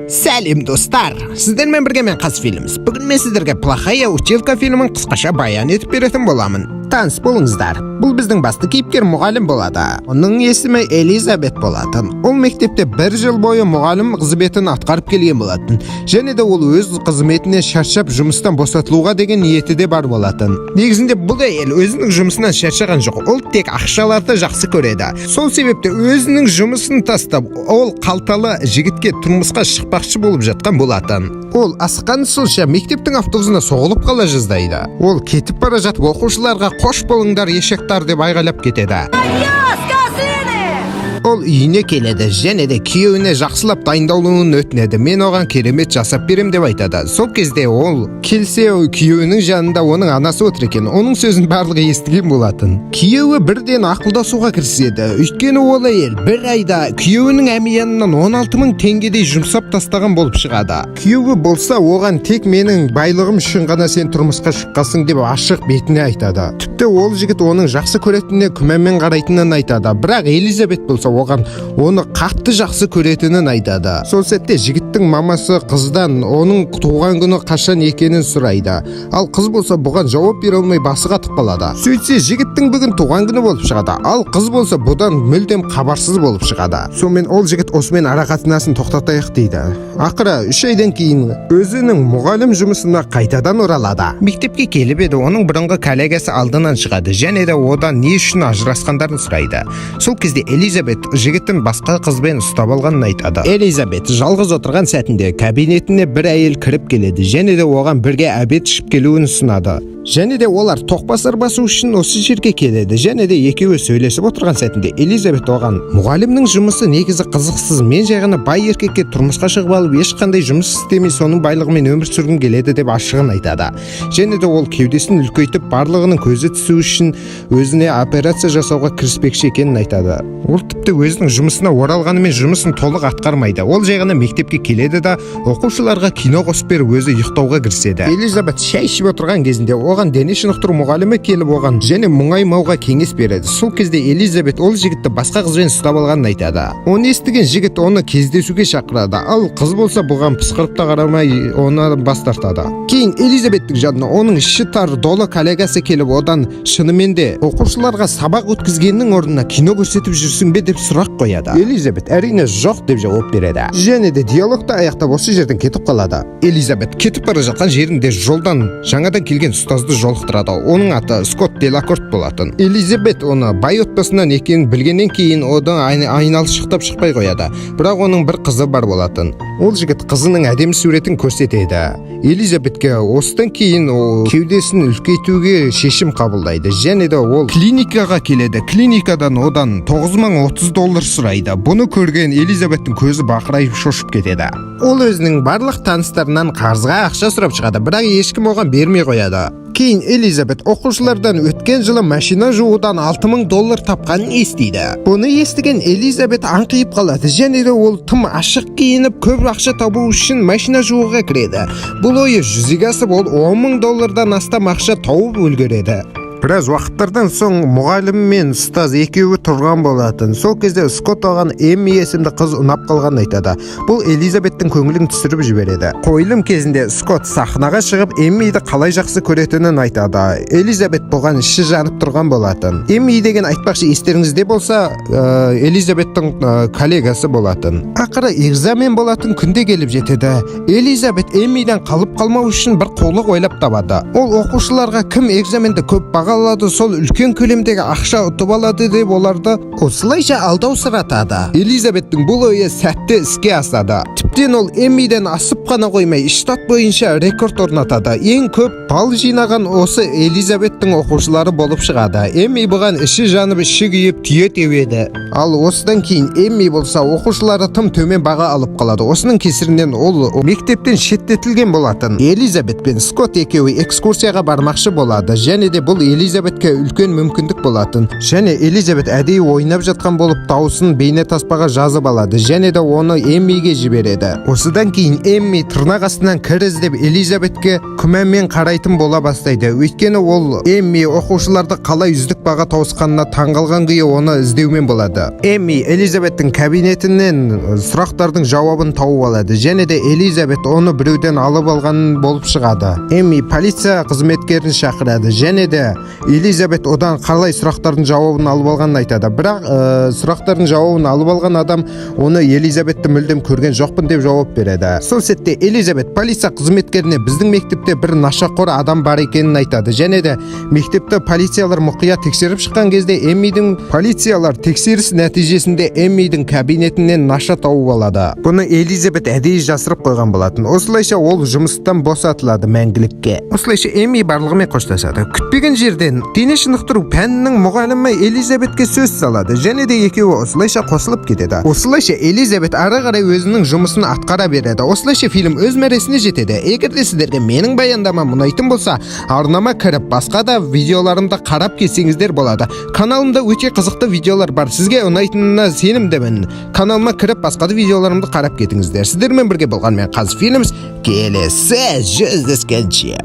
Сәлем, достар! Сіздермен бірге мен, Қазфильмс. Бүгін мен сіздерге «Плохая училка» фильмін қысқаша баян етіп беретін боламын. Таныс болыңыздар. Бұл біздің басты кейіпкер мұғалім болады. Оның есімі Элизабет болатын. Ол мектепте бір жыл бойы мұғалім қызметін атқарып келген болатын. Және де ол өз қызметіне шаршап, жұмыстан босатылуға деген ниеті де бар болатын. Негізінде бұл әйел өзінің жұмысынан шаршаған жоқ. Ол тек ақшаларды жақсы көреді. Сол себепті өзінің жұмысын тастап, ол қалталы жігітке тұрмысқа шықпақшы болып жатқан болатын. Ол асыққаны сонша, мектептің автобусына соғылып қала жаздайды. Ол кетіп бара жатып, оқушыларға «Қош болыңдар, ешектар!» деп айғайлап кетеді. Adiós, козлины! Ол үйіне келеді және де күйеуіне жақсылап дайындалуын өтінеді. «Мен оған керемет жасап берем», – деп айтады. Сол кезде ол келсе, күйеуінің жанында оның анасы отыр екен. Оның сөзін барлығы естіген болатын. Күйеуі бірден ақылдасуға кіріседі, өйткені ол әйел бір айда күйеуінің әмиянынан 16 мың теңгедей жұмсап тастаған болып шығады. Күйеуі болса оған «Тек менің байлығым үшін ғана сен тұрмысқа шыққансың» деп ашық бетіне айтады. Тіпті ол жігіт оның жақсы көретініне күмәнмен қарайтынын айтады, бірақ Элизабет болса оған оны қатты жақсы көретінін айтады. Сол сәтте жігіттің мамасы қыздан оның туған күні қашан екенін сұрайды. Ал қыз болса бұған жауап бере алмай, басы қатып қалады. Сөйтсе, жігіттің бүгін туған күні болып шығады. Ал қыз болса бұдан мүлдем хабарсыз болып шығады. Сонымен ол жігіт «Осымен ара қатынасын тоқтатайық» дейді. Ақыры 3 айдан кейін өзінің мұғалім жұмысына қайтадан оралады. Мектепке келіп еді, оның бұрынғы коллегасы алдынан шығады және де одан не үшін ажырасқандарын сұрайды. Сол кезде Элизабет жігіттің басқа қызбен ұстап алғанын айтады. Элизабет жалғыз отырған сәтінде кабинетіне бір әйел кіріп келеді және де оған бірге обед ішіп келуін ұсынады. Және де олар тоқбасар басу үшін осы жерге келеді. Және де екеуі сөйлесіп отырған сәтінде Элизабет оған: «Мұғалімнің жұмысы негізі қызықсыз. Мен жай ғана бай еркекке тұрмысқа шығып алып, ешқандай жұмыс істемей, соның байлығымен өмір сүргім келеді» деп ашығын айтады. Және де ол кеудесін үлкейтіп, барлығының көзі түсу үшін өзіне операция жасауға кіріспекші екенін айтады. Ол тіпті өзінің жұмысына оралғанымен, жұмысын толық атқармайды. Ол жай ғана мектепке келеді да, оқушыларға кино қосып беріп, өзі ұйықтауға кіріседі. Элизабет шай ішіп отырған кезінде оған дене шынықтыру мұғалімі келіп, оған және мұңаймауға кеңес береді. Сол кезде Элизабет ол жігітті басқа қызбен ұстап алғанын айтады. Оны естіген жігіт оны кездесуге шақырады. Ал қыз болса бұған пысқырып та қарамай, оны бас тартады. Кейін Элизабеттің жанына оның іші тар долы коллегасы келіп, одан «Шынымен де оқушыларға сабақ өткізгеннің орнына кино көрсетіп жүрсің бе?» деп сұрақ қояды. Элизабет «Әрине, жоқ» деп жауап береді және де диалогты аяқтап, осы жерден кетіп қалады. Элизабет кетіп бара жатқан жерінде жолдан жаңадан келген ұстазды жолықтырады. Оның аты Скотт Делакорт болатын. Элизабет оны бай отбасынан екенін білгеннен кейін, одан айналшықтап шықпай қояды. Бірақ оның бір қызы бар болатын. Ол жігіт қызының әдемі суретін көрсетеді Элизабетке. Осыдан кейін ол кеудесін үлкейтуге шешім қабылдайды және де ол клиникаға келеді. Клиникадан одан 9030 доллар сұрайды. Бұны көрген Элизабеттің көзі бақырайып, шошып кетеді. Ол өзінің барлық таныстарынан қарызға ақша сұрап шығады, бірақ ешкім оған бермей қояды. Кейін Элизабет оқушылардан өткен жылы машина жуудан 6000 доллар тапқанын естиді. Бұны естіген Элизабет аңқиып қалады және де ол тым ашық киініп, көп ақша табу үшін машина жууға кіреді. Бұл ойы жүзеге асып, ол 10 мың доллардан астам ақша тауып үлгереді. Біраз уақыттардан соң мұғалім мен ұстаз екеуі тұрған болатын. Сол кезде Скотт оған Эмми есімді қыз ұнап қалғанын айтады. Бұл Элизабеттің көңілін түсіріп жібереді. Қойылым кезінде Скотт сахнаға шығып, Эммиді қалай жақсы көретінін айтады. Элизабет бұған іші жанып тұрған болатын. Эмми деген, айтпақшы, естеріңізде болса, Элизабеттің коллегасы болатын. Ақыры экзамен болатын күнде келіп жетеді. Элизабет Эммиден қалып қалмау үшін бір қулық ойлап табады. Ол оқушыларға «Кім экзаменде көп баға алады, сол үлкен көлемдегі ақша ұтып алады» деп, оларды осылайша алдаусыратады. Элизабеттің бұл ойы сәтті іске асады. Тіптен ол Эммиден асып қана қоймай, штат бойынша рекорд орнатады. Ең көп балл жинаған осы Элизабеттің оқушылары болып шығады. Эмми бұған іші жанып, іші күйіп, түйе теуеді. Ал осыдан кейін Эмми болса, оқушылары тым төмен баға алып қалады. Осының кесірінен ол мектептен шеттетілген болатын. Элизабет пен Скотт екеуі экскурсияға бармақшы болады және де бұл Элизабетке үлкен мүмкіндік болатын. Және Элизабет әдейі ойнап жатқан болып, дауысын бейне таспаға жазып алады және де оны Эммиге жібереді. кетеді. Осыдан кейін Эмми тырнақ астынан кір іздеп, Элизабетке күмәнмен қарайтын бола бастайды, өйткені ол Эмми оқушыларды қалай үздік баға тауысқанына таңғалған күйі оны іздеумен болады. Эмми Элизабеттің кабинетінен сұрақтардың жауабын тауып алады және де Элизабет оны біреуден алып алған болып шығады. Эмми полиция қызметкерін шақырады және де Элизабет одан қалай сұрақтардың жауабын алып алғанын айтады. Бірақ сұрақтардың жауабын алып алған адам оны Элизабетті мүлдем көрген жоқпын деп жауап береді. Сол сәтте Элизабет полиция қызметкеріне біздің мектепте бір нашақор адам бар екенін айтады және де мектепті полициялар мұқият тексеріп шыққан кезде Эммидің полициялар тексеріс нәтижесінде Эммидің кабинетінен наша тауып алады. Бұны Элизабет әдейі жасырып қойған болатын. Осылайша ол жұмыстан босатылады мәңгілікке. Осылайша Эмми барлығымен қоштасады. Күтпеген жерден дене шынықтыру пәнінің мұғалімі Элизабетке сөз салады және де екеуі осылайша қосылып кетеді. Осылайша Элизабет ары қарай өзінің жұмысын атқара береді. Осылайша фильм өз мәресіне жетеді. Егер де сіздерге менің баяндамам ұнайтын болса, арнама кіріп, басқа да видеоларымды қарап кетсеңіздер болады. Каналымда өте қызықты видеолар бар, сізге ұнайтынына сенімдімін. Каналыма кіріп, басқа да видеоларымды қарап кетіңіздер. Сіздермен бірге болған мен, Қаз Фильмс. Келесі жүздескенше,